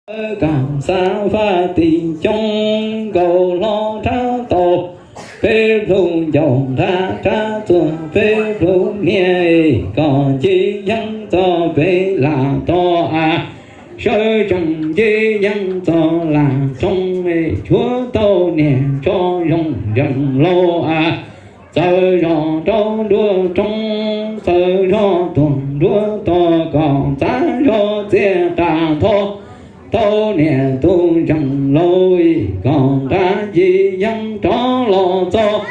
Kam xav faj tim coob nkaus hlob rab tau, peb plhu ncaus nqa rab txuas peb plhu niam, kom nce yeeb txog pem lam tog av, sawv tsees nce yeeb txog lam rooj, tshuav tau niam tso zoo nrees laus av. Txawm zos rau nruab roob, txawm zos tuag nruab tog, kom txav zog txiaj qas thov tau niam tus nrees laus, kom nqa nce yeeb rov los txog,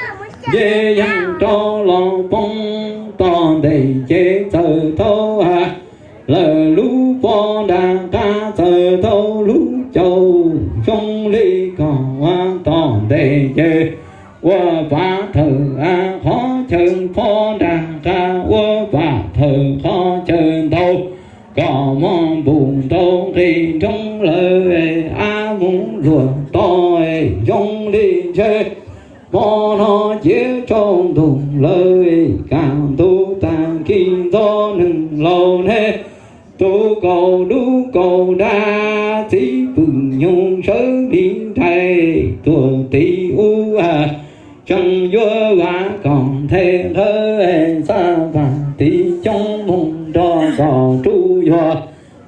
nce yeeb rov los poob tog ntes ces txawm tau ha lawm lub pob nram qab, txawm tau lub caum zoo li kom ua tog ntes ces ua pav thawm av qhov chaw pob nram qab, ua pav thawm qhov chaw ntau, kom mov npum ntau nqis nroo lawm, av mus luag tog zoo li ntshe hmo no ciav tsaus ntuj lawm, kaj ntug tag kis ntxov neeg laus ne, tus kaus dub kaus dab txiv pwm nyoog sawv li nraim tuag tim ub ha, tseem yuav vam kom nthe nqhawv, xav vam tim coob mus nrog kom rub yuag,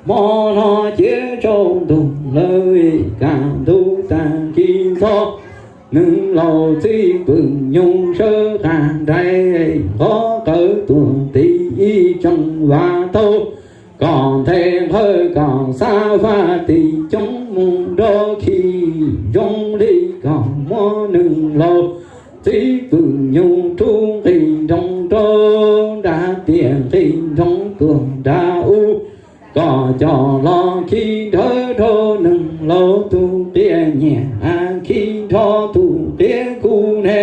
hmo no ciav tsaus ntuj lawm, kaj ntug tag kis ntxov neeg laus txiv pwm nyoog sawv qab nraim, nqov qawv tuag tim ib tseem vam tau kom nthe nqhawv, kom xav vam tim coob mus nrog khi zoo li kom muab neeg laus txiv pwm nyoog rub nqis nroos rau nram tiaj, nqis nroos tuag nram ub, kom coj los khi nrhawv rau neeg laus tus qia nyiam, khi nrho tus qia kub ne,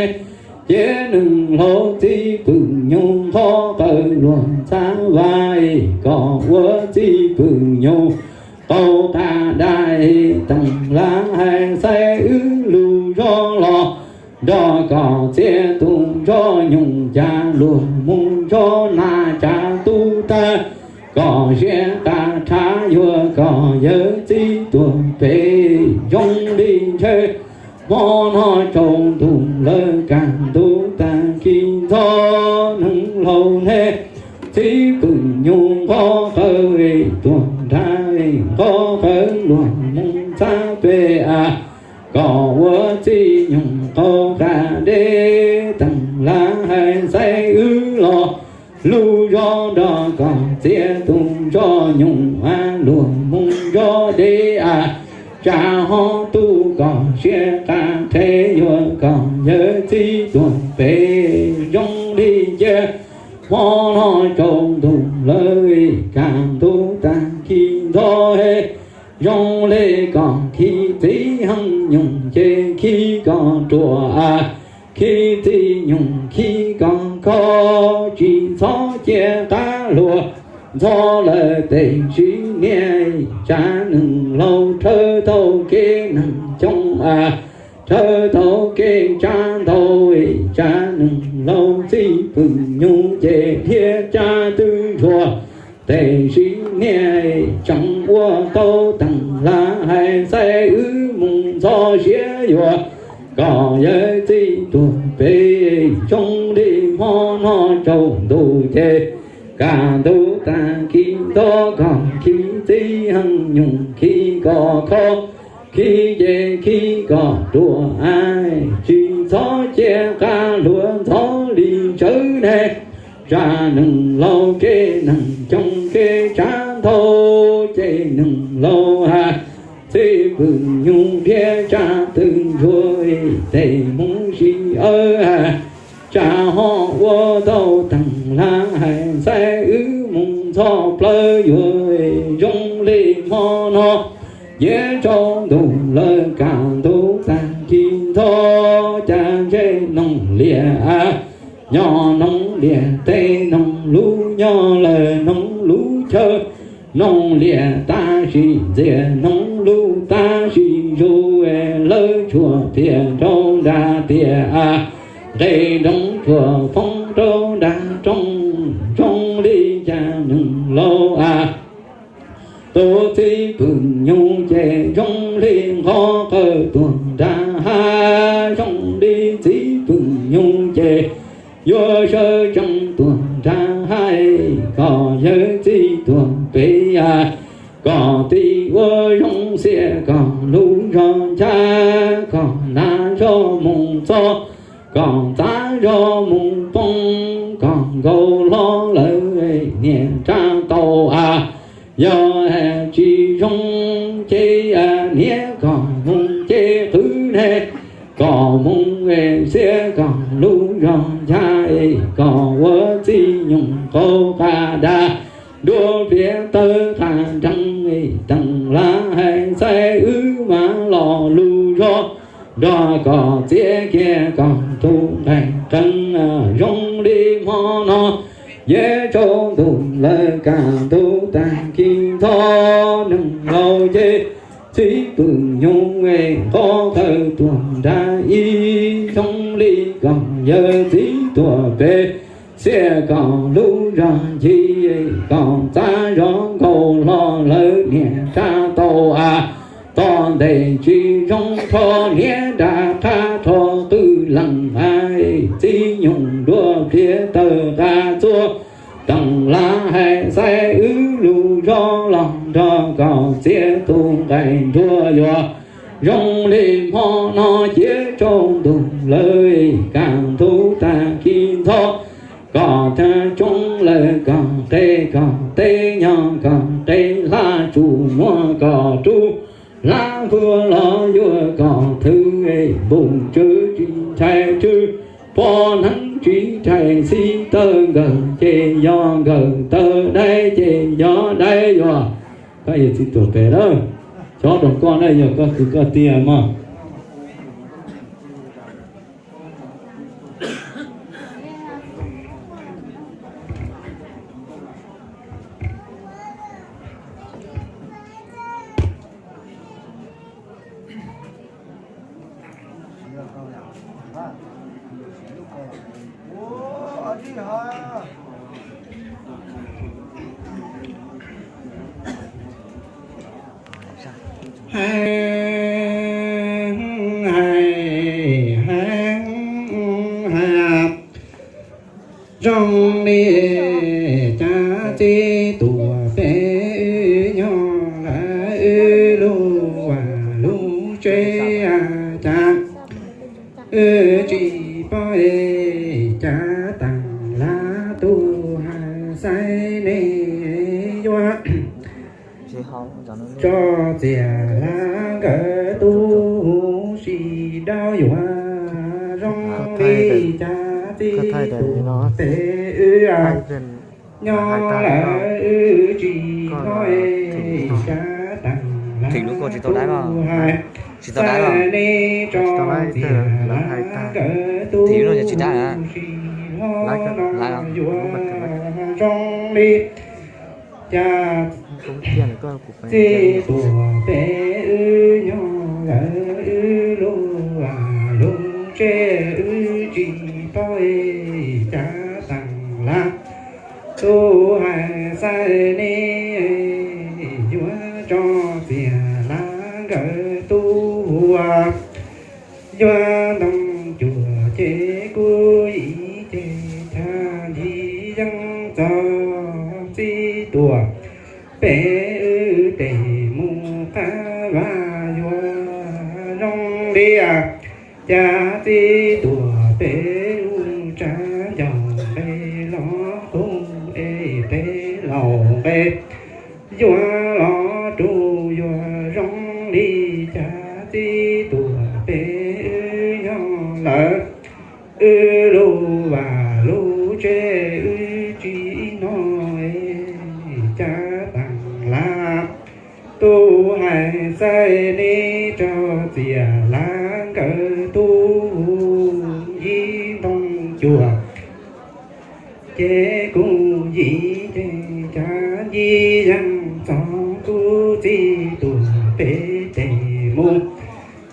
ces neeg laus txiv pwm nyoog nqov qawv luag txav vas, kom ua txiv pwm nyoog qaug qab dai, teem lam hais xaiv wb lug zog los nrog kom txiav tus ntsoj nyoog, cas luag mus ntsoj nas tsav tub tag, kom siab qas rhav yuag kom yawg txiv tuag pem zoo li ntshe hmo no tsaus ntuj lawm, kaj ntug tag kis ntxov neeg laus ne, txiv pwm nyoog nqov qawv tuag nrag, nqov qawv luag mus txav pem av, kom ua txiv nyoog qaug qab deb, teem lam hais xaiv wb los lug zog nrog kom txiav tus ntsoj nyoog, av luag mus ntsoj deb av, tsa ho tu kom siab qas rhe yuag kom yawg txiv tuag pem zoo li nciab hmo no tsaus ntuj lawm, kaj ntug tag kis ntxov he, zoo li kom khi txiv heev nyoog ces khi kom ruam av, khi txiv nyoog khi kom kho, tsis txhob cia qab luag ntxhov lawm tes sis niam, tsa neeg laus rhawv tau kev neeg coob av, rhawv tau kev tsa ntau, tsa neeg laus txiv pwm nyoog ces dhia tsa twb ntsuag, tes sis niam tseem ua tau teem lam hais xaiv wb mus ntxhov siab yuag, kom yawg txiv tuag pem zoo li hmo no tsaus ntuj ces, kaj ntug tag kis ntxov kom khi txiv heev nyoog khi kom kho, khi ces khi kom ruam av, tsis txhob cia qab luag ntxhov li tsawv ne, tsa neeg laus kev neeg coob kev tsa ntau, ces neeg laus ha txiv pwm nyoog dhia tsa twb ntsuag, tes mus sis awb ha, tsa ho ua tau teem lam hais xaiv wb mus ntxhov plawv yuag, zoo li hmo no ciav tsaus ntuj lawm, kaj ntug tag kis ntxov, cas ntshe noog liam av, nyob noog liam teb, noog lub nyob lawm noog lub chaw, noog liam tab sis ntxias, noog lub tab sis zuj, lawv tshuaj piam rau nram tiaj av, nqe nroo tshuaj poob rau nram rooj, zoo li cas neeg laus av, Tus txiv pwg nyoog ces zoo li nqov qawj tuag nram hav, zoo li txiv pwg nyoog ces yuav sawv tsees tuag nram hav. Kom yawg txiv tuag pem, kom tij ua zoo xiam kom lub zog ncaj, kom hnav zog mus txog, kom txav zog mus poob, kom nkaus hlo lawm niam rab tau av. Yog tsis zoo ces niam kom mus ces qwv ne, kom mus xiam kom lub zog ncaj, kom ua txiv nyoog qaug qab dag, nruab pliav tawg qab nreeg, teem lab hais xaib wb mas los lug zog, nrog kom txiav kiag kom tus nqaij qees, zoo li hmo no, yej tsaus ntuj lawm kaj ntug tag kis ntho, neeg laus ces txiv pwg nyoog nqov qawj tuag nram ib, zoo li kom yawg txiv tuag pem, xiam kom lub zog ncig, kom txav zog nkaus hlo lawm niam rab tau av. Tom ntej tsis zoo rho niam nram qab rho qwj leej, txiv nyoog nruab pliav tawg qab txuas, teem lab hais xaib wb lug zog los nrog kom txiav tus nqaij nruab yuav, zoo li hmo no yej tsaus ntuj lawm kaj ntug tag kis ntho, kom tag tsoob lawm kom qe kom teb, nyob kom qe hlab tsuj muag kom rub hlab vuag los yuav kom thwv, npum tswv tsis ntshai tswv, poj hneev tsis ntshai xib tawg, nkawm ces yog nkawm, tawg daim ces yog daim yuav. Koj yawg txiv tuag pem lawm, cov rau koj na yog koj kwv koj tij mog. Heev hais, heev hais, zoo li cas txiv tuag pem, wb nyob lawm wb lub vaj lub tsev, cas wb tsis paub, cas teem lab tub hais xaib nej yuav tso txias lab nkawd tub, huv si dawb yuav zoo li cas txiv tuag pem, wb nyob lawm wb tsis paub, cas teem lab tub hais xaib nej tso txias lab nkawd tub, huv si hlo no yuav zoo li cas txiv tuag pem, wb nyob lawm wb lub vaj lub tsev, wb tsis paub, cas teem lab tub hais xaib nej yuav tso txias lab nkawd tub, huv yuav ntoo cuam ces kuv yim ces, cas ncig yeej txog txiv tuag pem, wb tes mus qab vaj yuav zoo li cas txiv tuag pem, lub tsab ncauj nqe los qub es peb laus nqe yuav los rub, yuav zoo li cas txiv tuag pem, wb nyob lawm wb lub vaj lub tsev, wb tsis noj, cas teem lab tub hais xaib nej tso txias lab nkawd tub, huv ncig ntoo cuam ces kuv yim ces, cas ncig yeej txog kuv txiv tuag pem, tes mus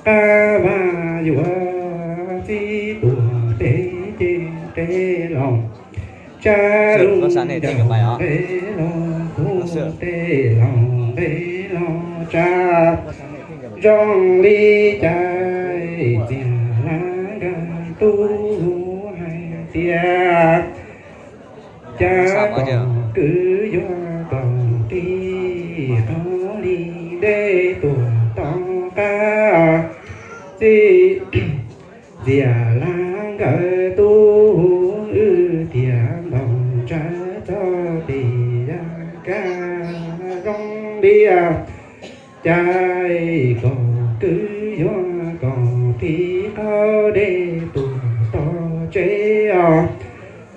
qab vaj yuav txiv tuag pem ces qe los tsab lub ncauj nqe los qub, tes laus peb los tsa zoo li cas, Txias Lav Nkawd tub hais tias, cas kom kwv yuav kom tij qhov li ntej tuaj tom qab txij. Txias Lav Nkawd tub hu wb thiaj ntaus ntsawv txog tes ya kab zoo li cas kom kwv yuav kom tij qhov dej tuaj tom tsev os.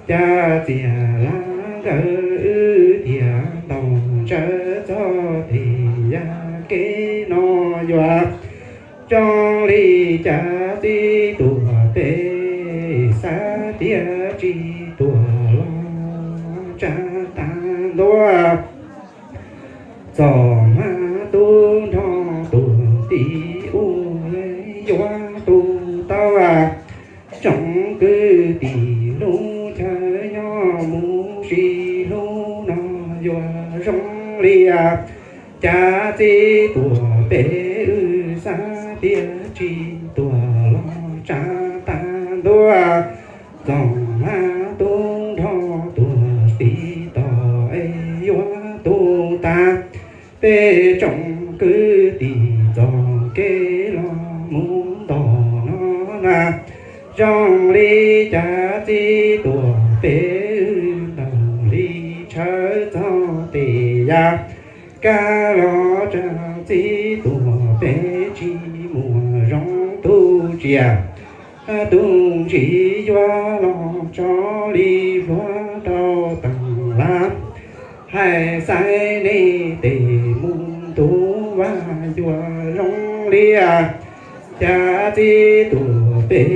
Cas Txias Lav Nkawd wb thiaj ntaus ntsawv txog tes ya kev no yuav zoo li cas txij tuaj pem xav tias tsis tuaj los tsa tag ntua. Txom hma tub nrho tuaj tim ub yuav tu tau tsoom kwv tij lub chaw nyob mus si hlub no yuav zoo li cas txij tuaj pem wb xav tias tsis tuaj los tsa tag ntua. Txom hma tub nrho tuaj tim tod es yuav tu tag peb tsoom kwv tij txoj kev los mus nto no na. Zoo li cas txij tuaj pem wb ntaus li tshawv txog tes ya kab los tsa txij tuaj pem tsis muaj zoo tu tsiaj. Tus ntsis yuav los tso li hlua rau teem lab, hais xaiv nej tes mus ntu vas yuav zoo li cas txij tuaj pem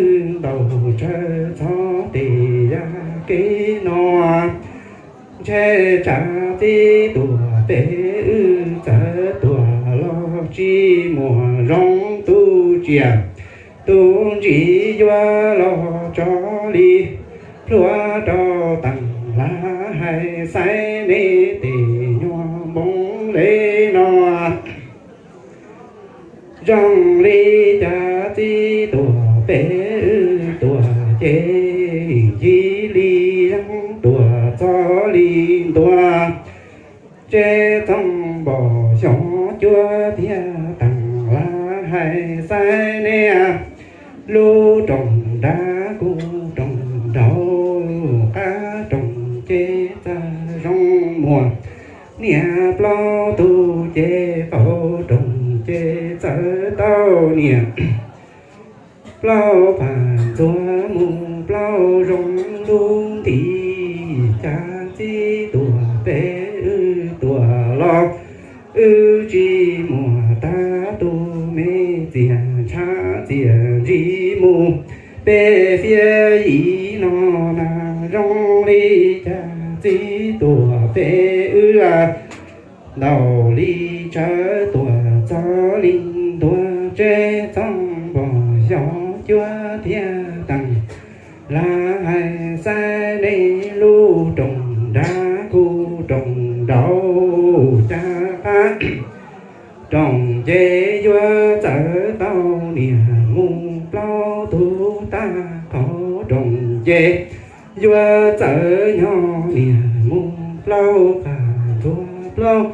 wb ntaus tshawv txog tes ya kev no. Ntshe tsam txij tuaj pem wb txawv tuaj los tsis muaj zoo tu tsiaj. Tus ntsis yuav los tso li hlua rau teem lab, hais xaiv nej tes nyuag npoo le no. Zoo li cas txij tuaj pem wb tuaj ces yim li yeeb tuaj txog li ntua. Tsev txooj npos xyov cuab thiab teem lab, hais xaiv nej lub rooj nrad kuj rooj nraud, qab rooj ces txawv zoo muaj niam plaub tug, ces qaum rooj ces txawv tau niam plaub pham ntxuav mus plaub zoo lub nthi. Cas txij tuaj pem wb tuaj los wb tsis muaj tag tus me txiag ntshav txiag ntsis mus pem fiab yim no na. Zoo li cas txij tuaj pem wb ntaus li tshawv tuaj txog li ntua, tsev txooj npos xyov cuab thiab teem lab, hais xaiv nej lub rooj nrad kuj rooj nraud, cas qab rooj ces yuav txawv tau niam mus plaub tug, tag qhov rooj ces yuav txawv nyob niam mus plaub qab ntxuav plaub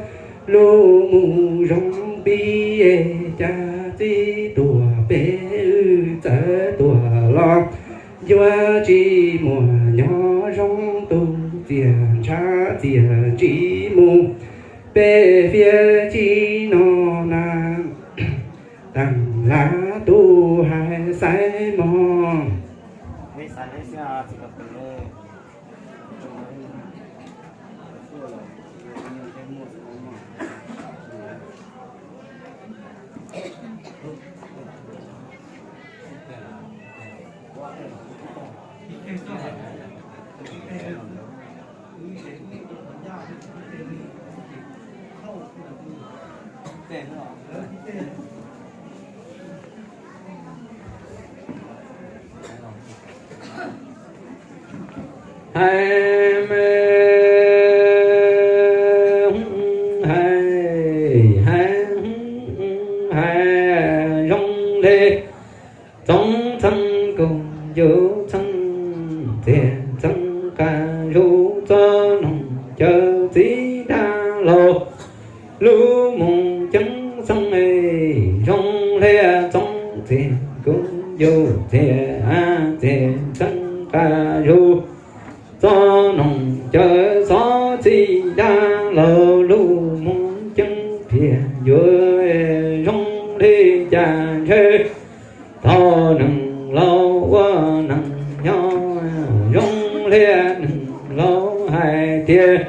lub mus zoo pib. Cas txij tuaj pem wb txawv tuaj los yuav tsis muaj nyob zoo tu txiag ntshav txiag ntsis mus pem fiab yim no na. Teem lab tub hais xaiv mog. Hais me hais hais, hais zoo li txoov txheej kuj yuav txheej txiag txheej qas zuj, txoj noog cawv txiv dab laug lub moos ceeb xeeb, zoo li txoov txiag kuj yuav txiag txiag txheej qas zuj, txoj noog cawv xov txiv dab laug lub moos ceeb phiaj yuav zoo li cas ntshe thaum neeg laus ua neeg nyob zoo li neeg laus hais tias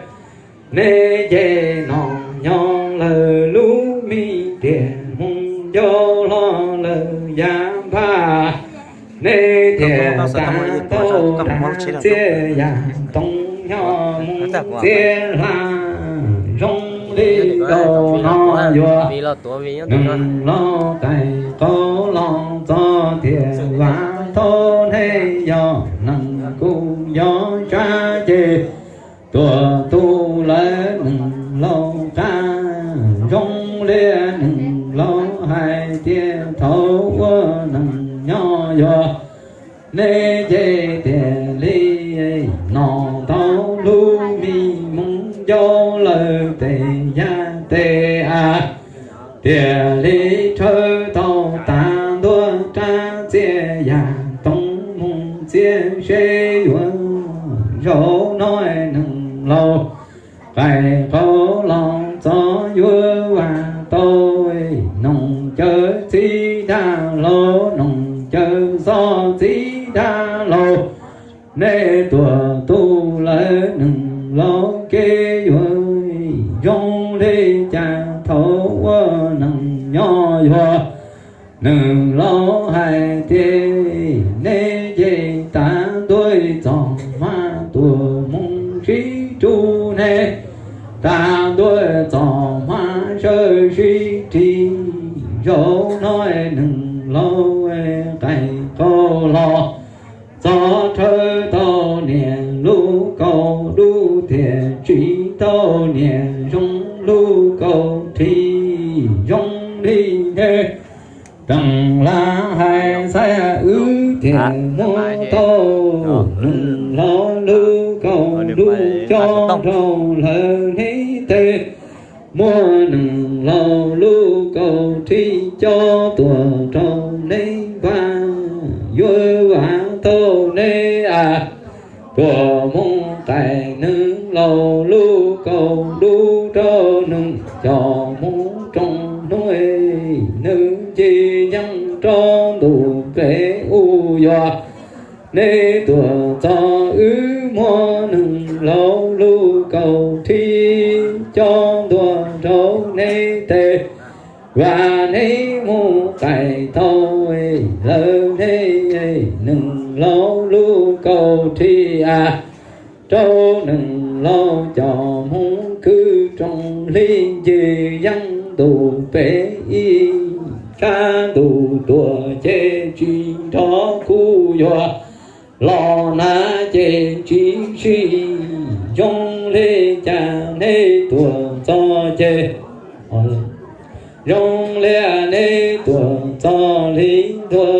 nej ces nom nyob lawm lub me tiam hmoov ncauj hlo lawm yav npaj, nej thiaj tas tau dab txiaj yam toov nyob mus txiaj hla zoo li laus no yuav neeg laus qais qaug los txog tiam vas thaum nej yog neeg kuj yog tsab ces tuam tu lawv neeg laus qab zoo li neeg laus hais tias thaum ua neeg nyob yuav nej ces tiag li nom tau lub me moov ncauj lawm tes yaj tes av, tiag li rhawv tau tas ntua rab txiaj yam toov mus txiaj seb yuav zaum no neeg laus qais qaug los txog yuav vam tau noog cawv txiv dab laug noog cawv xov txiv dab laug, nej tuam tu lawv neeg laus kev yuav zoo li cas thaum ua neeg nyob yuav neeg laus hais tias nej ces tas ntua txoj hmab tuaj mus sib rub nej, tas ntua txoj hmab sawv sib ris zaum no neeg laus qais qaug los txog rhawv tau niam lub kaus dub thiaj tsim tau niam zoo lub kaus rhib zoo li neb. Teem lam hais xav wb thiaj muab tau neeg laus lub kaus dub cob rau lawv neb tes, muab neeg laus lub kaus rhib cob tuaj rau neb npaj, yuav vam tau neb a. Tuaj mus qais neeg laus lub kaus dub rau nws coj mus rooj hnub, nws ncig yeej rau ntuj pem u yog. Neb tuaj txog wb muab neeg laus lub kaus rhib cob ntua rau neb tes, vam neb mus qais tau lawm neb neeg laus lub kaus rhib a. Rau neeg laus coj mus kwv rooj hli ncig yeej ntuj pem ib sab ntuj tuaj ces tsis nrov kuj yuav los na ces tsis sib zoo li cas neb tuaj txog ces zoo li neb tuaj txog li ntua,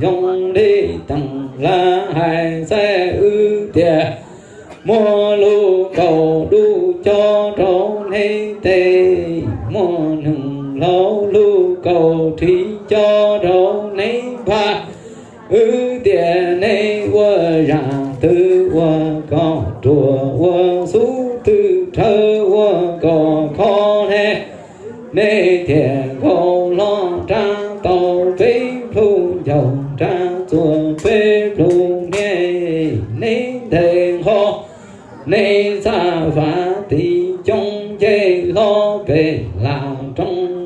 zoo li teem lam hais xav wb tias muab lub kaus dub cob rau neb tes, muab neeg laus lub kaus rhib cob rau neb npaj. Wb tias neb ua zaj twg ua kom ruam ua xub twg rhawv ua kom khov neb, neb thiaj nkaus hlo rab tau peb plhu ncauj rab txuas peb plhu hniav, neb nthe nqho neb xav faj, tim coob nce hlo pem laj roob,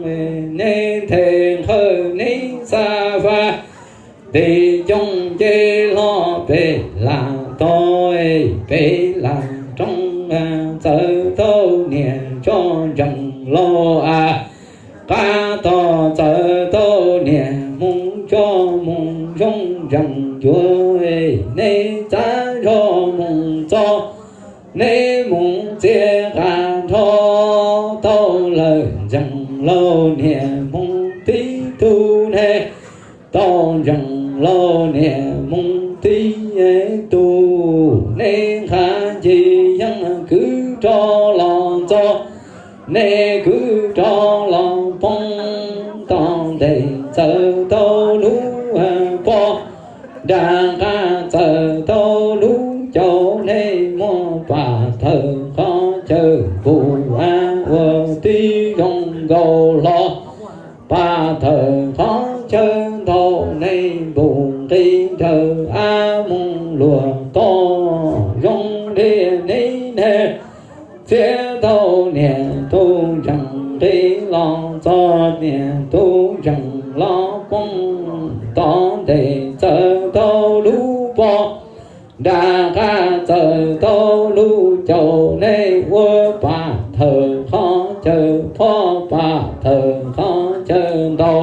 neb nthe nqhawv neb xav faj, tim coob nce hlo pem laj toj, pem laj roob, txawm tau niam tso ntsees los a, qab toj txawm tau niam mus tso mus zoo ntsees cuav, neb txav zog mus txog, neb mus txiav qas nrho tau lawm ntseeg lauj niam mus tib tug ne, tau ntseeg lauj niam mus tib tug ne, nqha nce yeej kwv rog los txog, ne kwv rog los poob tom ntej txawm tau lub pob, nram qab txawm tau lub caum, ne muaj pam thawj qhov chaw npuj av ua tib zoo nkaus hlo, pam thawj qhov chaw ntau, ne npuj nqis nrawm av mus luag tod, zoo li neb ne, txiav tau niam tub ntseeg nqis los txog, niam tub ntseeg los poob tom ntej txawm tau lub pob, nram qab txawm tau lub caum, ne ua pam thawj qhov chaw pob, pam thawj qhov chaw ntau,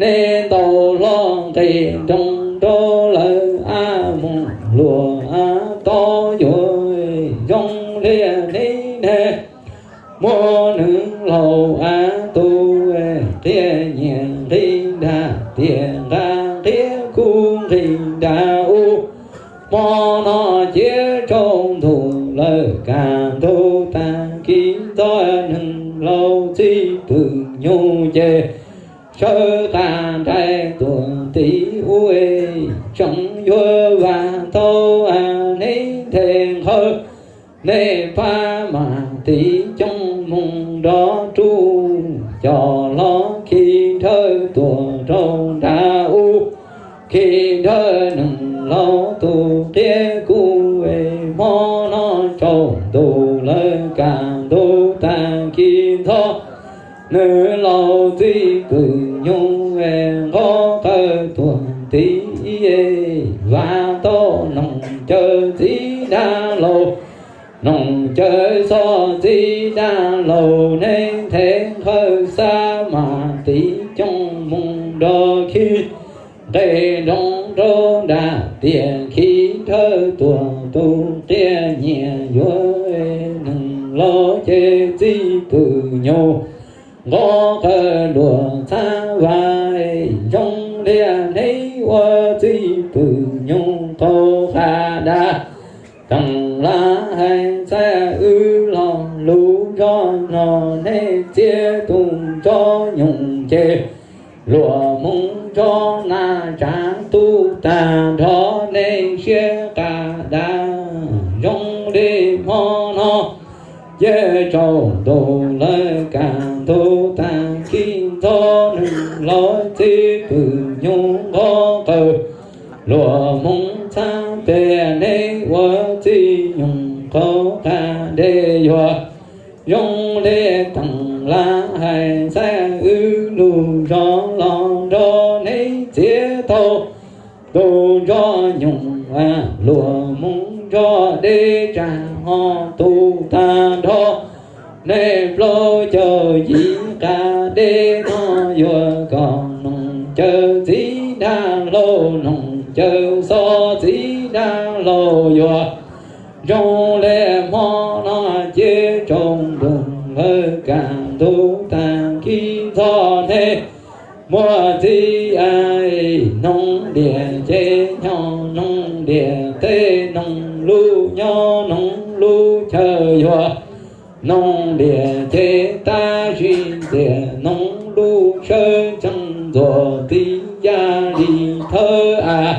ne ntau hlo nqis nroo nroo lawm av mus luag av tod yuav zoo li neb ne, muaj neeg laus av tub qhia nyias nqi dag tias nqa nqia kuv nqi dag ub, hmo no cia tsaus ntuj lawm kaj ntug tag kis ntxov, neeg laus txij pwm nyuj ces sawv qas nraim tuaj tim ub, tseem yuav vam tau neb nthe nqhawv, nej pab mam tiv cooj mus nrov ruj, coj los khi nrhawv tuaj rau nram ub, khi nrhawv neeg laus tus qia kuv, hmo no tsaus ntuj lawm kaj ntug tag kis ntxov, neeg laus txij pwm nyuj nqov qawv tuaj tim ib, vam tau noog cawv txiv dab laug, noog cawv xov txiv dab laug, nej nthe nqhawv xa mam tiv cooj mus nrov khi, nqe nroo rau nram tiaj khi nrhawv tuaj tus qia nyias yuav, neeg laus ces txij pwm nyuj nqov qawv luag txhab vas, zoo li neb ua txij pwm nyuj qaug qab dab. Teem lab hais txhab wb los lub zos no, nej txiav tus ntso nyoog ces luag mus ntso na tsav tub tag nrho, nej siab qab dab zoo li hmo no. Ces tsaus ntuj lawm kaj ntug tag kis ntxov, neeg laus txij pwm nyuj nqov qawv luag mus txhab pem, nej ua txij nyoog qaug qab dej yuag, zoo li teem lab hais txhab wb lub zos los nrog, nej txiav tau tus ntso nyoog luag mus ntso deb tsag ho tub tag nrho, nej plaub caug yim qab dej no yuav kom noog cawv txiv dab laug, noog cawv xov txiv dab laug yuav zoo li hmo no. Ces tsaus ntuj lawm kaj ntug tag kis ntxov, nej muaj txiv noog diam ces nyob noog diam teb, noog lub nyob noog lub chaw yuav noog diam ces tab sis ntxias noog lub sawv tsees ntxuav tib yam li thawj av,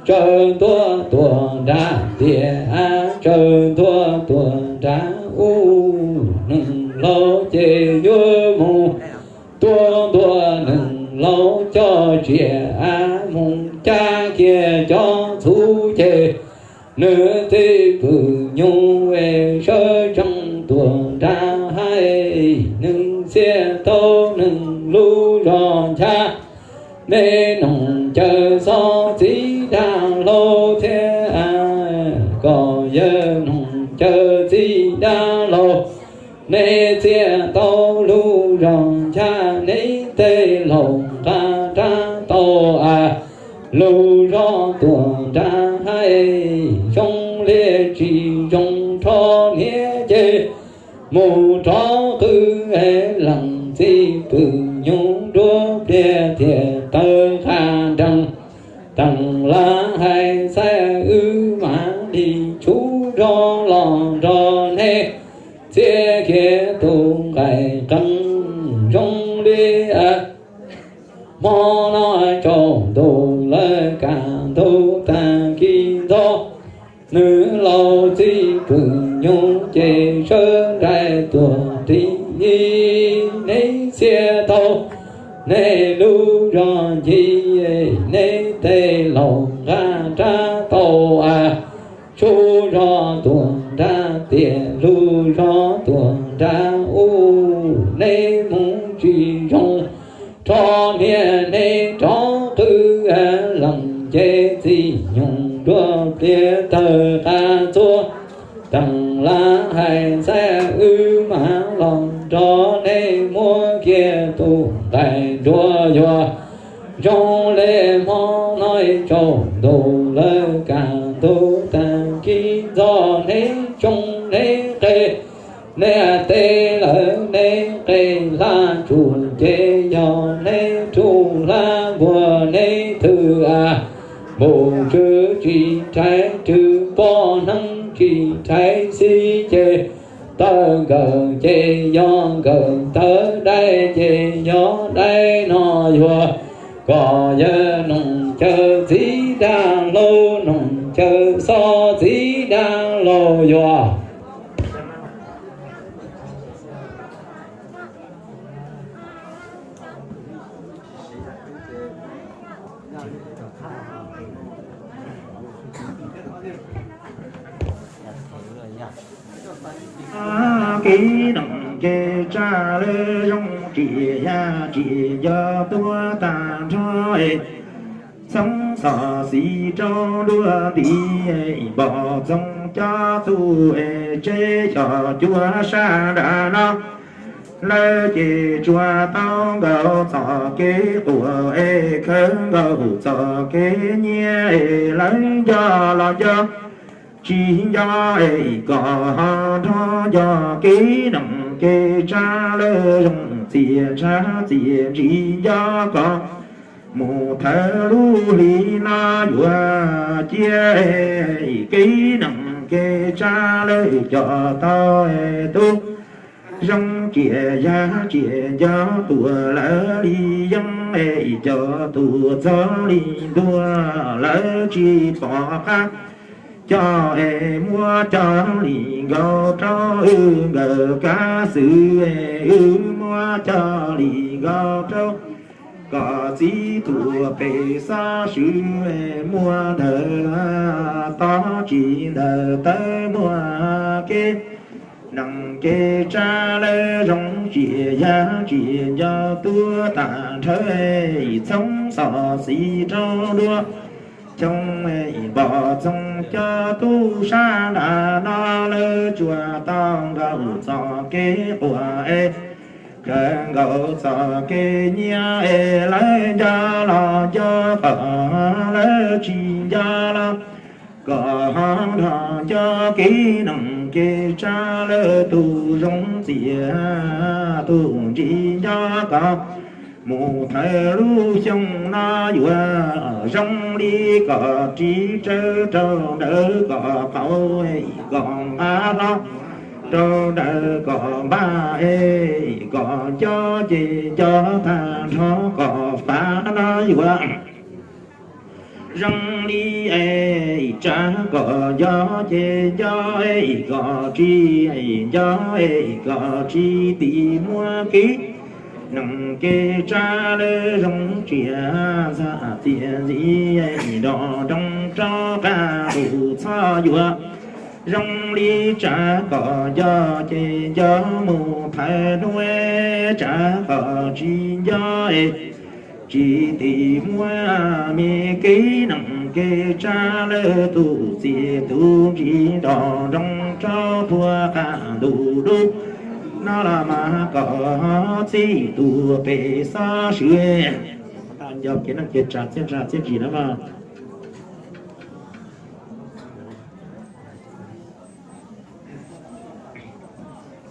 tsaws ntua tuaj nram tiaj av, tsaws ntua tuaj nram ub, neeg laus ces yuav mus tua ntua, neeg laus coj tsiaj av mus cab kiag cov txhuv ces, nws txij pwm nyuj sawv tsees tuaj nram hav, nws txiav tau nws lub zos ncha. Nej noog cawv xov txiv dab laug thiab, koj yawg noog cawv txiv dab laug, nej txiav tau lub zos ncha, nej tej laus nqa rab tau av, lub zos tuaj nram hav, zoo li tsis zoo rho hniav ces mus rov qw es lees tib pwm nyoog nruab pliag thiaj tawg qab nrees. Teem lab hais xav wb mam li tshub zog los nrog neb txiav kiag tus nqaij qees zoo li a. Hmo no tsaus ntuj lawv kaj ntug tag kis ntxov, nws laus txib pwm nyoog ces sawv nraim tuaj ris. Neb xiab tau neb lub zog ncig, neb tej laus nqa rab tau a. Tshub zog tuaj nrad tias lub zog tuaj nrad ub, neb mus tsis zoo rho niag neb rov qw lees ces txij nyoog nruab pliag tawg qab ntxuav. Teem lab hais xav wb mam los nrog neb muab kiag tus nqaij nruab yuav zoo li hmo no tsaus ntuj lawv kaj ntug tag kis ntxov, neb tsoo neb qe, neb teb lawm neb qe hlab tsuj ces yog neb rub hlab npuag neb thwj a. Npum tswv tsis rhais rwg, poj hneev tsis rhais xib ces taw nkawm ces yog nkawm, taw dai ces yog dai no yuav. Kom yawg Noom Cawv txiv dab laug, Noom Cawv Xov txiv dab laug yuav. Kev neeg kev tsav lawv zoo tsis yog tsis nco tuag tag nrho. Txhoov xov xis rau dua nti, npog txoov cov tub es tseb xyom cuab sab nram no. Lawv ces tsuas tau nkaus txoj kev quaj es khawv nkaus txoj kev nyiam es lawv nco los nco, tsis nco es kom ho nrog nco. Kev neeg kev tsav lawv zoo txias ntshav txias ntsis nco kom mus thawj lub hli no yuav cia. Kev neeg kev tsav lawv coj tau tub zoo tsis yog tsis nco tuag lawv li yeeb es coj tuag txog li ntuag lawv tsis pom qab coj es muab coj li nkaus rau wb nkawd kab xwm es wb muab coj li nkaus rau kom txij tuag pem xov swm muaj ntawd tod tsis ntawd tawb muaj kev neeg kev tsav lawv zoo tsis yog tsis nco tuag tag nrho. Txhoov xov xis rau dua xyoo, npog txoov cov tub sab nram no lawv tsuas tau nkaus txoj kev quaj es khawv nkaus txoj kev nyiam es lawv nco los nco, kom lawv tsis nco los kom ho nrog nco. Kev neeg kev tsav lawv tus zoo txias tus ntsis nco kom mus thawj lub xyoo no yuav zoo li kom ris tsawv rau ntawm kom qau, kom nqa hlo rau ntawm kom npaj es kom nco ces nco tag nrho kom fav no yuav zoo li es tsav kom nco ces nco es kom ris nco es kom ris tim muab kev neeg kev tsav lawv zoo tsis yog txias ntxiv nrog nroos rau qab ntuj txhob yuav zoo li tsav kom nco ces nco mus thawj hnub, tsav kom tsis nco es tsis tim muab me kev neeg kev tsav lawv tus txias tus ntsis nrog nroos rau puag qab ntuj dub no los mas kom txij tuag pem xov swm. Nco kev neeg kev tsav txiaj ntsha txiaj ntsig na mas.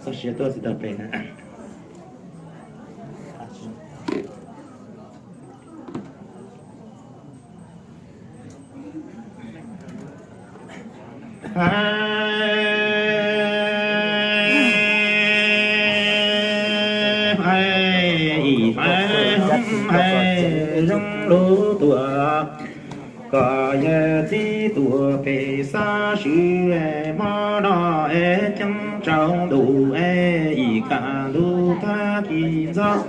Txoj sia tuaj txiv tawg pem na. Hais, hais, hais, zoo lub tuaj, koj yawg txiv tuaj pem xov swb, hmo no es ceeb tsaus ntuj es yim kaj ntug tag kis ntxov,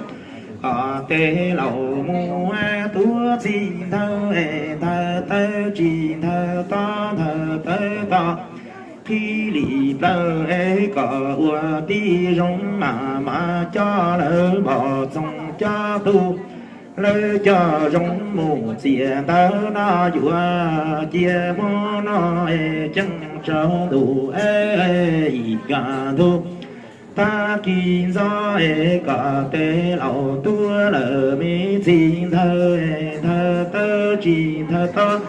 koj tej laus mus tuav txij ntawd es ntawd tawb tsis ntawd tob ntawd tawb tob. Qhib li plawv es kom ua tib zoo mas mas coj lawv npog txoov coj tu, lawv coj zoo mus txias ntawd no yuav cia hmo no es ceeb tsaus ntuj es yim kaj ntug tag kis ntxov es koj tej laus tuav lawv me txij ntawd es ntawd tawb tsis ntawd tob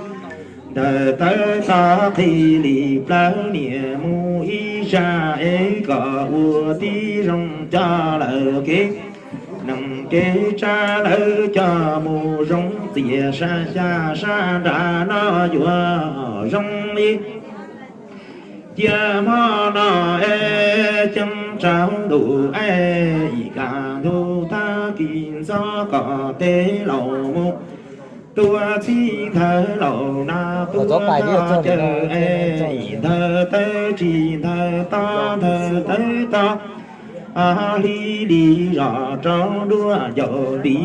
ntawd tawb tob. Qhib li plawv niam mus ib sab es kom ua tib zoo coj lawv kev neeg kev tsav lawv coj mus zoo txias sab xya sab nrad no yuav zoo li cia hmo no es ceeb tsaus ntuj es yim kaj ntug tag kis ntxov kom tej laus mus tuav txij ntawd laus na tuav coj caw es ntawd tawb tsis ntawd tob ntawd tawb tob. Hli li zos rau nruab ncauj nti,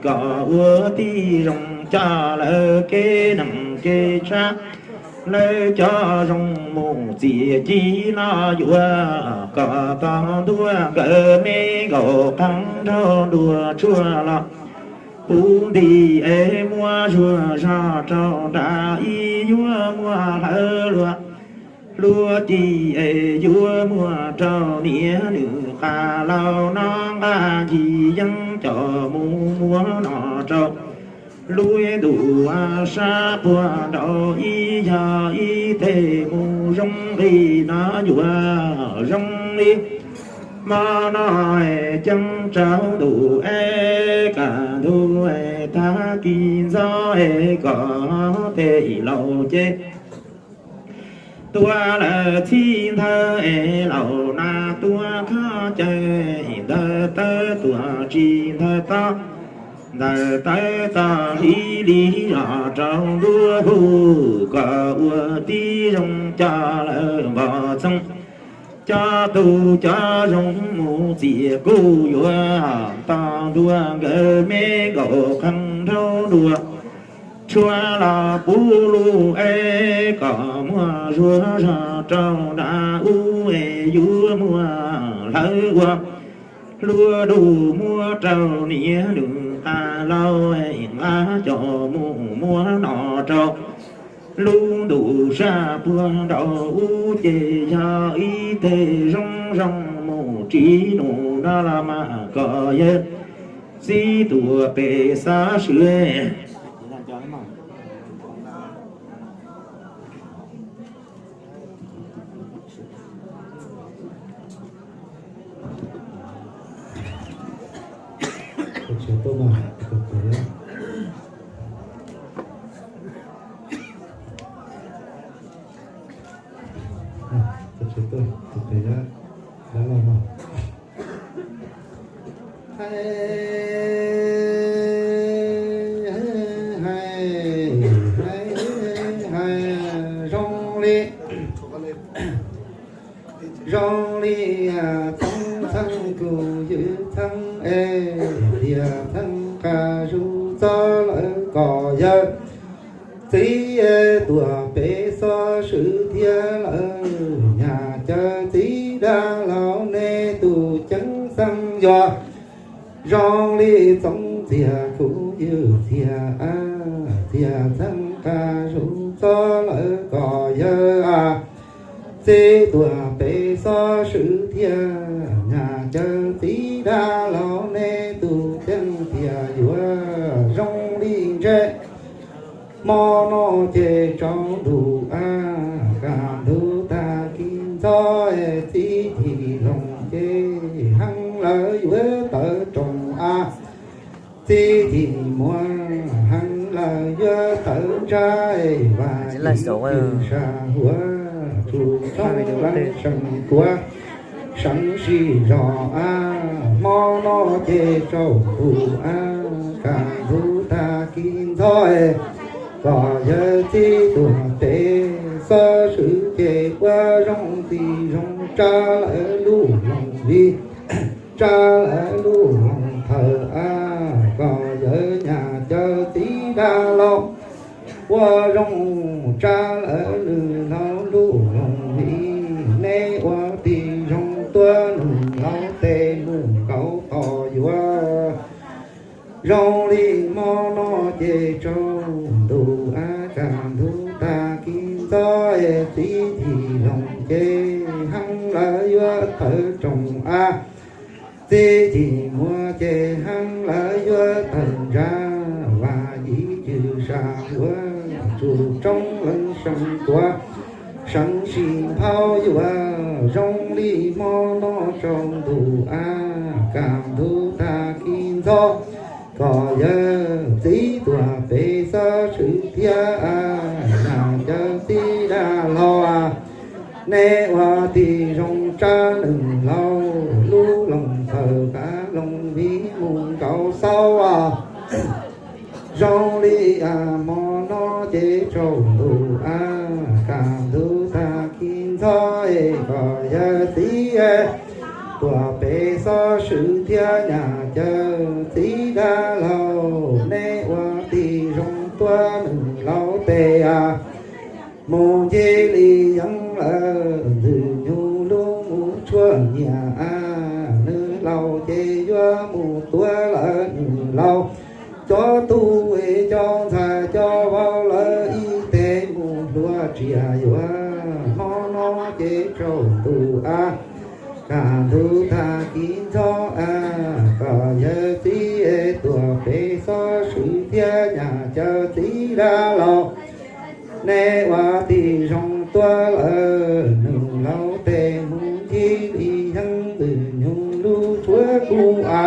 kom ua tib zoo coj lawv kev neeg kev tsav lawv coj zoo mus txias ci no yuav kom tau ntuag nkawd me nkaus qees nraug nruas tshuaj los puv nti es muab zuag zog rau nrad ib yuav muab hlawv luag luag ci es yuav muab rau niam nws qas laus no nqa ncig yeeb coj mus muab no rau lub ntuj sab puag nraud ib yog ib teg mus zoo nqis no yuav zoo li hmo no es ceeb tsaus ntuj es kaj ntug es tag kis ntxov es kom tej laus ces tuav lawv txij ntawd es laus na tuav koj caw ntawd tawb tuav tsis ntawd tob ntawd tawb tob. Hli li zos rau nruab hu, kom ua tib zoo coj lawv npog txoov coj tu coj zoo mus txias kuj yuav tau ntuag nkawd me nkaus qees nraug nruas tshuaj los puv lug es kom muab zuag zog rau nrad ub es yuav muab hlawv ua luag dub muab rau niam nws qas laus es nqa coj mus muab no rau lub ntuj sab puag nraud ub ces yog ib teg zoo zoo mus ris nus no los mas kom yawg txiv tuaj pem xov swb. Hais, hais, hais, hais, zoo li, zoo li txoov txheej kuv ywg txheej es tias txheej qas zuj txob lawv kom yawg txiv tuaj pem xov swb thiab lawv nyab cawv txiv dab laug nej tus ceeb xeeb yuav zoo li txoov txiag kuv ywg txiag, txiag txheej qas zuj txob lawv kom yawg txiv tuaj pem xov swb thiab nyab cawv txiv dab laug nej tus ceeb tiag yuav zoo li ntsej. Hmo no ces tsaus ntuj a, kaj ntug tag kis ntxov es txiv thim loos ces heev lawv yuav tawv roos a, txiv thim muag heev lawv yuav tawv ntsab es vas ib tug sab huab Tsuj tshoob leej seem tuav, seev sij zog a, hmo no ces tsaus ntuj a, kaj ntug tag kis ntxhov, kom yawg txiv tuaj pem xov swm ces ua zoo tij zoo tsa lawv lub loog vij, tsa lawv lub loog thawj a, kom yawg nyab cawv txiv dab laug ua zoo tsa lawv nws laug lub loog vij. Neb ua tij zoo tuav nws laug tes mus nkaum tod yuav zoo li hmo no ces tsaus ntuj a, kaj ntug tag kis ntxhov, txiv tij loog ces heev lawv yuav tawg rooj a, txiv tij muag ces heev lawv yuav tawg ntsa, vam yim cwj sab yuav tsuj tshoob leej seem tuav, seev sij nphau yuav zoo li hmo no tsaus ntuj a, kaj ntug tag kis ntxhov, kom yawg txiv tuaj pem xov swm thiab a, nyab cawv txiv dab laug a, neb ua tij zoo tsa nws laug lub loog thawj kav loog vij mus nkaum xauv a, zoo li a hmo no ces tsaus ntuj a, kaj ntug tag kis ntxhov, kom yawg txiv tuaj pem xov swm thiab nyab cawv txiv dab laug, neb ua tij zoo tuav nws laug tes a, mus ncig li yeeb lawm ntxwg nyoog lub mus tshuab nyiaj a, nws laug ces yuav mus tuav lawm nws laug cov tub cov ntxhais cov vauv lawv ib teg mus hluav tsiaj yuav hmo no ces tsaus ntuj a, kaj ntug tag kis ntxhov a, kom yawg txiv tuaj pem xov swm thiab nyab cawv txiv dab laug, neb ua tij zoo tuav lawm nws laug tes mus ncig li yeeb ntxwg nyoog lub tshuab kub a,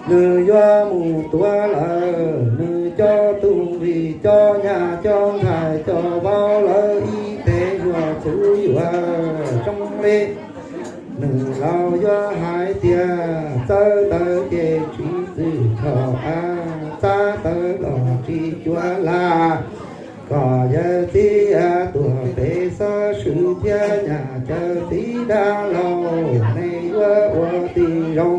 nws yuav mus tuav lawm nws cov tub nqi cov nyab cov ntxhais cov vauv lawv ib teg zuag txhuv yuav zoo li. Nws laug yuav hais tias txawv tawv ces tsis txwm kho a, txav tawv los tsis cuav lam, kom yawg txiv tuaj pem xov swm thiab nyab cawv txiv dab laug, neb yuav ua tij zoo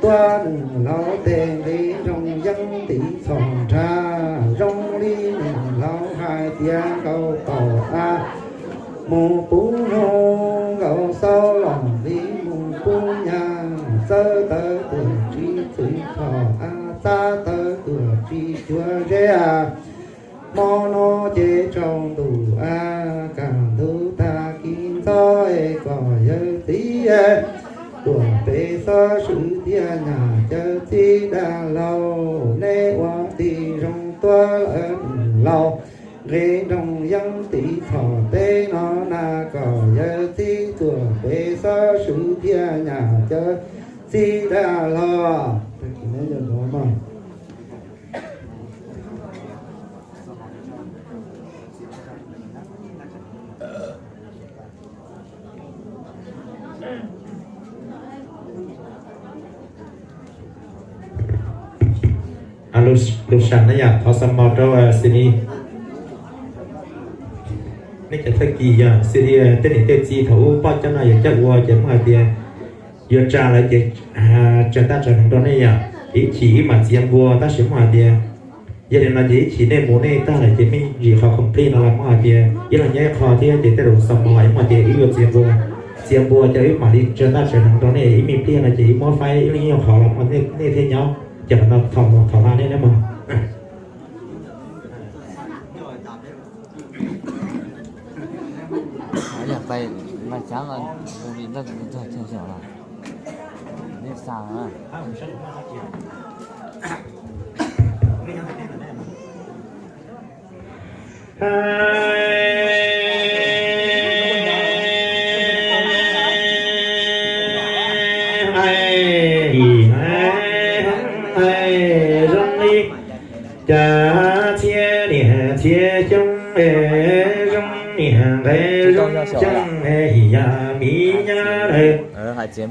tuav nws laug tes nqis nroog yeeb ntiv txhos nrag, zoo li nws laug hais tias nkaum tod a, mus pub noog nkaum xauv los li mus pub nyab, txawv tawv tuaj tsis txwm kho a, txav tawv tuaj tsis cuav zeb a, hmo no ces tsaus ntuj a, kaj ntug tag kis ntxhov, kom yawg txiv tuaj pem xov swm thiab nyab cawv txiv dab laug, neb ua tij zoo tuav lawm nws laug nqis nroog yeeb ntiv txhos teb no na, kom yawg txiv tuaj pem xov swm thiab nyab cawv txiv dab laug. Lus sam na yom, thov xa mos rau Xini. Nej cov thawj kis yog Xini, tej niam tej txiv thaum ub poj coj no yog coj ua ces muab hais tias yuav tsa lawm ces tsa tag tsa hneev rau nej yom, ib chim ib mam txiav npua tab sis muab hais tias yog li no ces ib chim nej mus nej tag lawm ces me ntsis qhov complete no los muab hais tias ib leeg nyob ib qho thiab ces tej zaum xa mos muab hais tias ib yuav txiav npua, txiav npua ces ib mam li tsa tag tsa hneev rau nej, ib me pliag no ces ib muab faib ib leeg ib qho los muab nej thiaj nyob, ces qhov no thaum mus thaum hla nej neb mog. Zoo li cas txhiab niam txhiab xyoob, zoo niam nqe zoo xyoo, yam miv nyab lawm,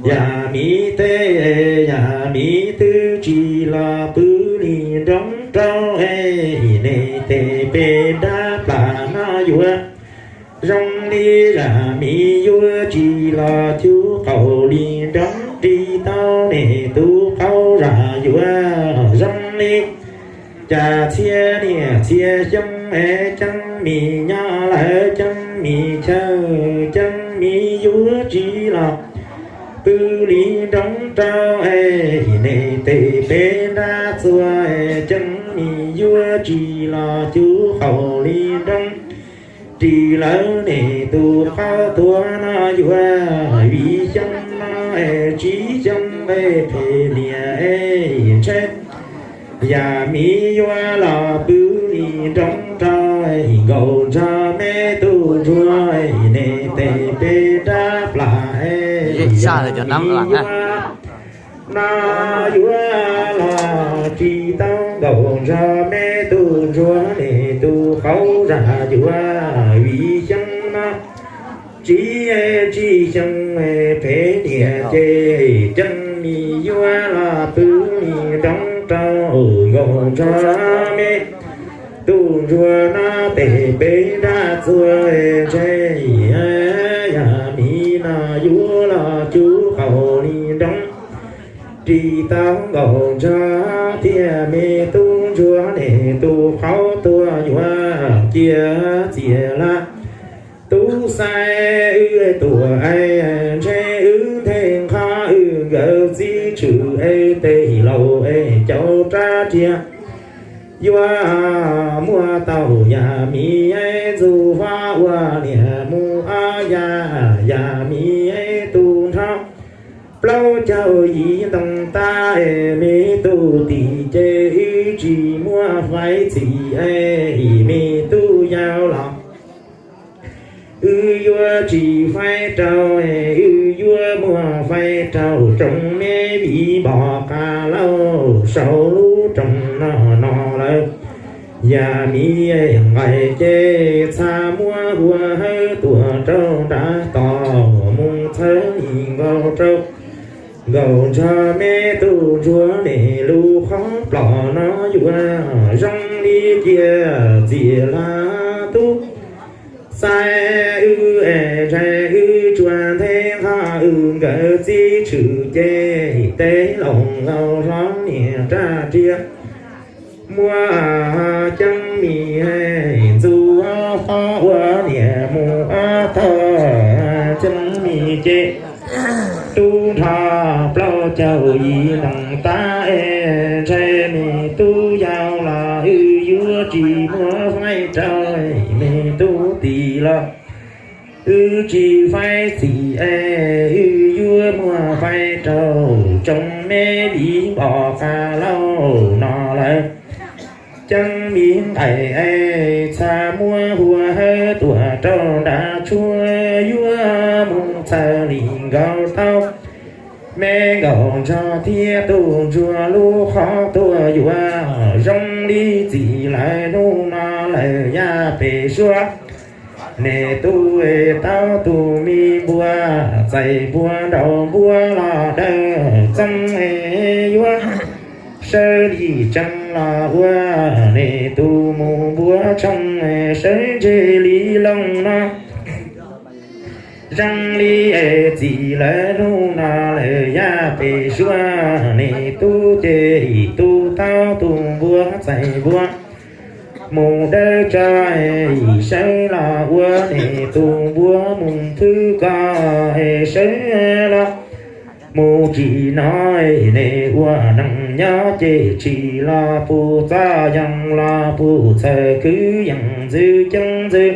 yam miv teb, yam miv twb tsis los pw li nroo rau, nej tes peb nrab plas no yuav zoo li, yam miv yuav tsis los cub qaum li nroo, ris tau nej tus qauv zam yuav zoo li. Cas txhia niam txhia xyoo es Ceeb Mis nyob lawm, Ceeb Mis chaw, Ceeb Mis yuav tsis los pw li nroo rau, nej tes peb nrab txuas, Ceeb Mis yuav tsis los cub qaum li nroo, ris lawv nej tus qauv tuag no yuav vim xyoo no tsib xyoo nqe phem niam es ntshe yam miv yuav los pw li nroo rau, nkaus nrog me tus ntsuag, nej tes peb nrab plas, yam miv yuav no yuav los ris tau, nkaus nrog me tus ntsuag nej tus qauv zam yuav vim xyoo no tsib, tsib xyoo phem niam ces Ceeb Mis yuav los pw li nroo rau, nkaus nrog me tus ntsuag no tes peb nrab txuas, ntshe yam miv no yuav los cub qaum li nroo, ris tau nkaus nrog thiab me tus ntsuag nej tus qauv tuag yuav cia txias lawm. Tub xaiv wb tuam es ntshe wb nthe nqho wb nkawd txiv tshwm es tej laus es cov rab riam yuav muab tau yam miv ntxuav ua niam mus ob yam, yam miv tus nrho plaub caug yim ntoo tab es me tus tim ces wb tsis muaj fais txim es me tub yau los wb yuav tsis faib rau, wb yuav muab faib rau tsoom me viv npos qab lauj saum lub rooj no no lawm. Yam miv nqaim ces txha muab hua hawb tuam rau nram toj mus txhawb li nkaus rau, nkaus nrog me tus ntsuag nej lub qhov plom no yuav zoo li cia txias lawm. Tub xaiv wb es ntshe wb tsuas nthe nqho wb nkawd txiv tshwm ces tej laus laus hlob niam rab riam muab Ceeb Mis ntxuav ua niam mus ob tog. Ceeb Mis ces tub nrho plaub caug yim ntoo tab es ntshe me tub yau los wb yuav tsis muab faib rau, me tub tim los wb tsis faib txim es wb yuav muab faib rau tsoom me viv npos qab lauj no lawm. Ceeb Mis nqaim es txha muab hua hawb tuam rau nram tshuaj yuav mus txhawb li nkaus tau me nkaus nrog thiab tus ntsuag lub qhov tuag yuav zoo li txim lawm hnub no lawm yav pem suab. Nej tub es tau tus me npua txais npua nraug npua los dawb txeeb es yuav sawv li tsees los ua nej tus mus npua tshooj sawv ntseg li loo no. Zoo li es txim lawm hnub no lawm yav pem suab nej tub ces tus tau tus npua txais npua mus dawb tso es sawv los ua nej tus npua mus thwb ko es sawv los mus tsim no es nej ua neej nyob ces tsim los puv txoj yoog los puv txhawv kwv yees ntxwv ceeb ntxwv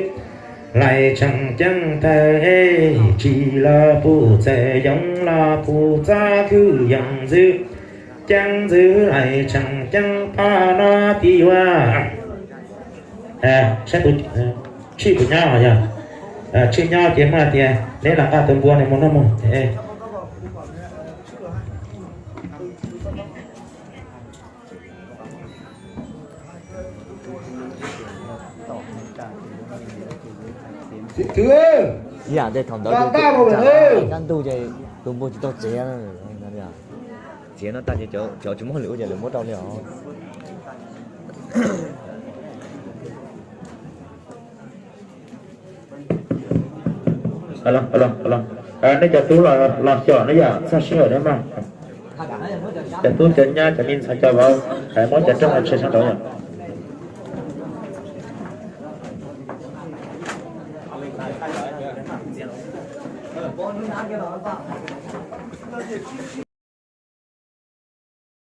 lais tsheej ceeb tawg es tsim los puv txhawv yoog los puv txoj kwv yees ntxwv ceeb ntxwv lais tsheej ceeb pab no ti ua. Saib tus tshij puas nyob yog, tshij nyob ces muaj hais tias neb los nqa tus npua no mus noj mus. Ib yam ntawd thaum ntawd, kaj ntug ces tus npua tsis tau txiav. Txiav no tag ces cov tsis muaj hauj lwm ua ces lawv muab rau li os. Nej cov tub los xyuas ne yom, txog sij hawm ne mas. Cov tub cov nyab cov me ntxhais cov vauv, muab cov rooj no tshem sab nraud yom.